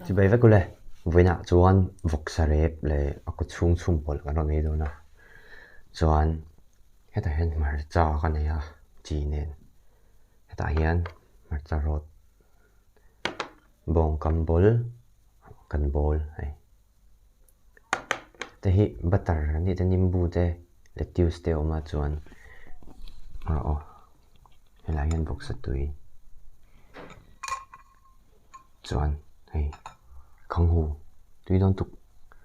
Chibai vek ule, vawiinah chuan vawksa rep leh a kaw chhung chhum pawlh kan rawn ei dawn a, chuan hetah hian hmarcha ka nei a chi nen hetah hian hmarcha rawt bawng kam bawl kan bawl hei. Te hi butter an tih te nimbu te lettuce te a awm a chuan ah aw helaiah hian bawksa tui chuan hei khanghu tui dawn tuk.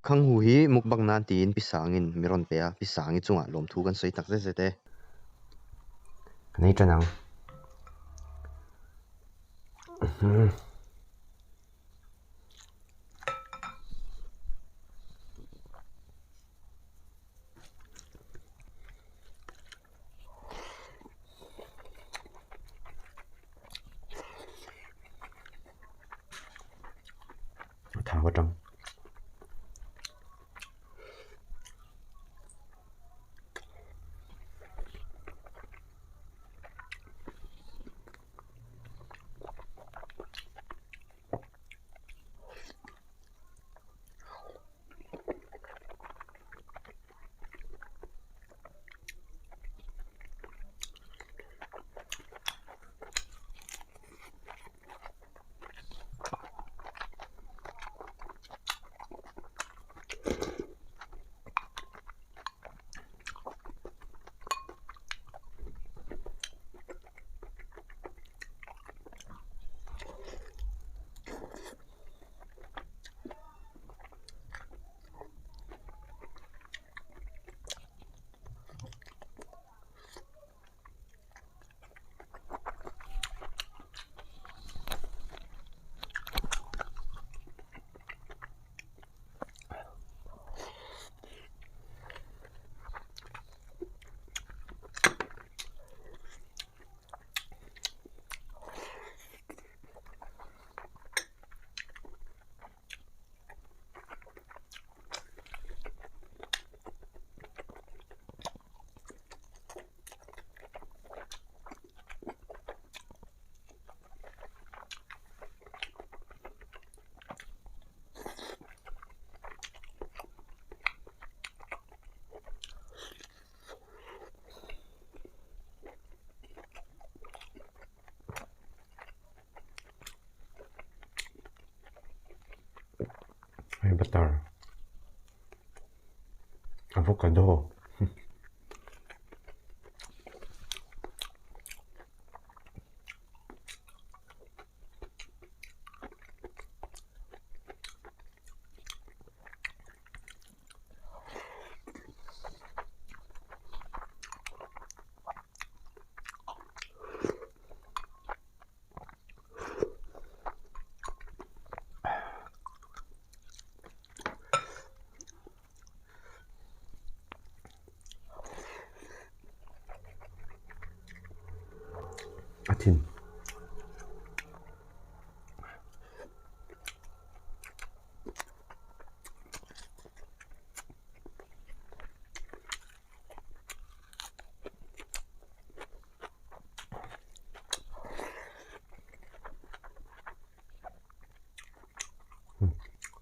Khanghu hi mukbang nan tiin pi sangin mi rawn pe a, pi sangi chungah lawmthu kan sawi tak zet zet e. Kan ei tan ang. A thau atang. Hei butter avocado. A thin.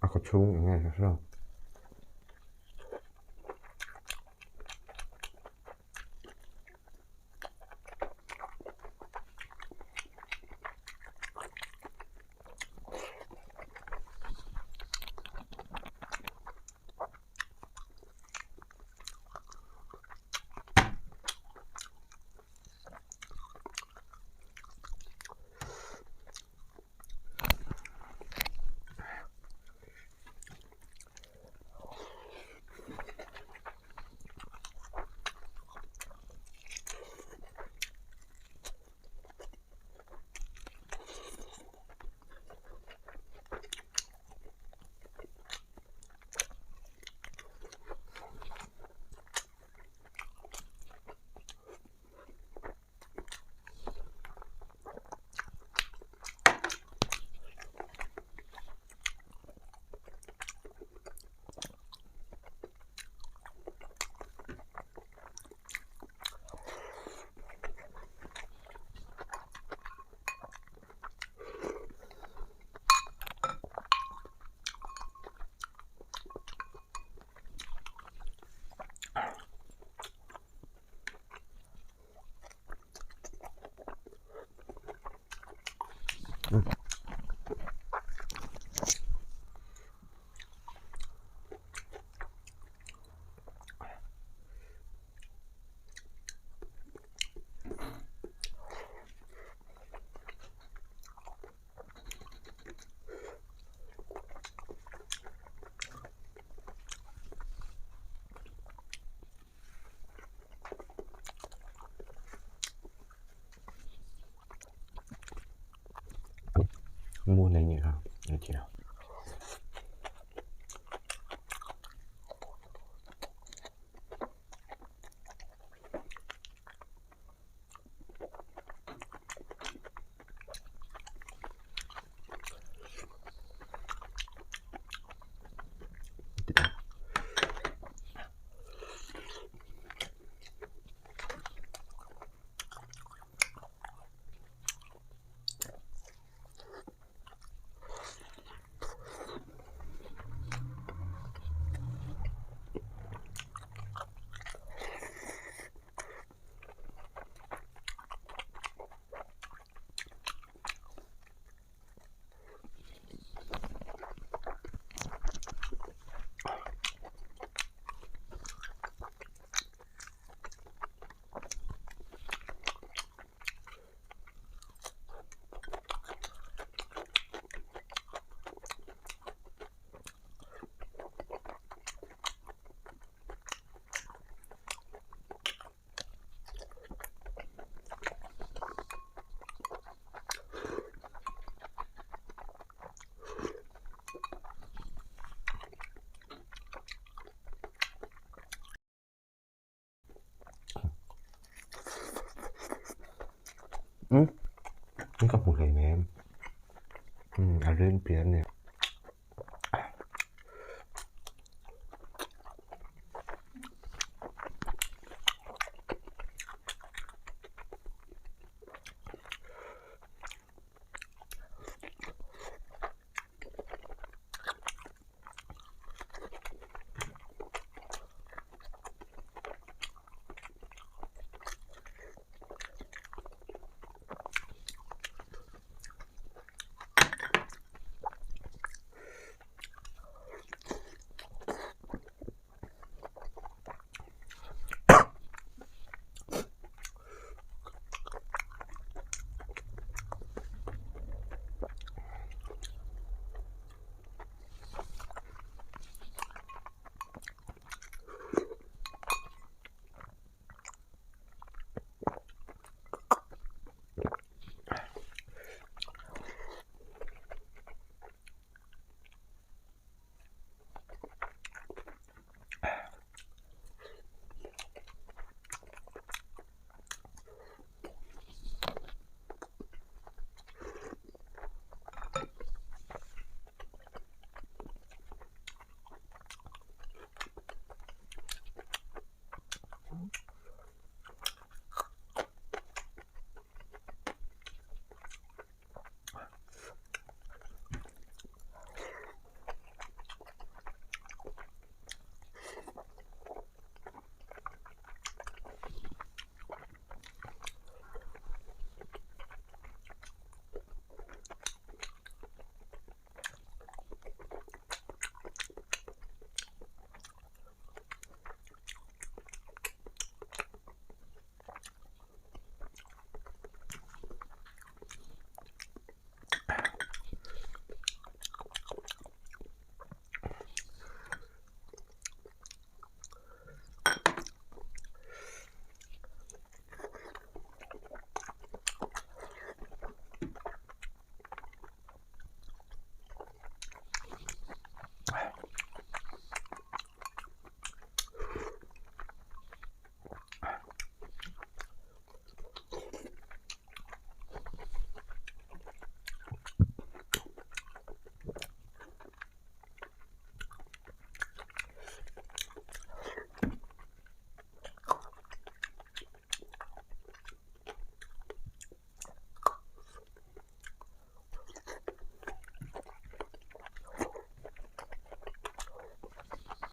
A kaw chhung eng nge hre hrang. Mu nei nih kha a ti a. Umm ka hmu hlei nem umm a rin pian nen.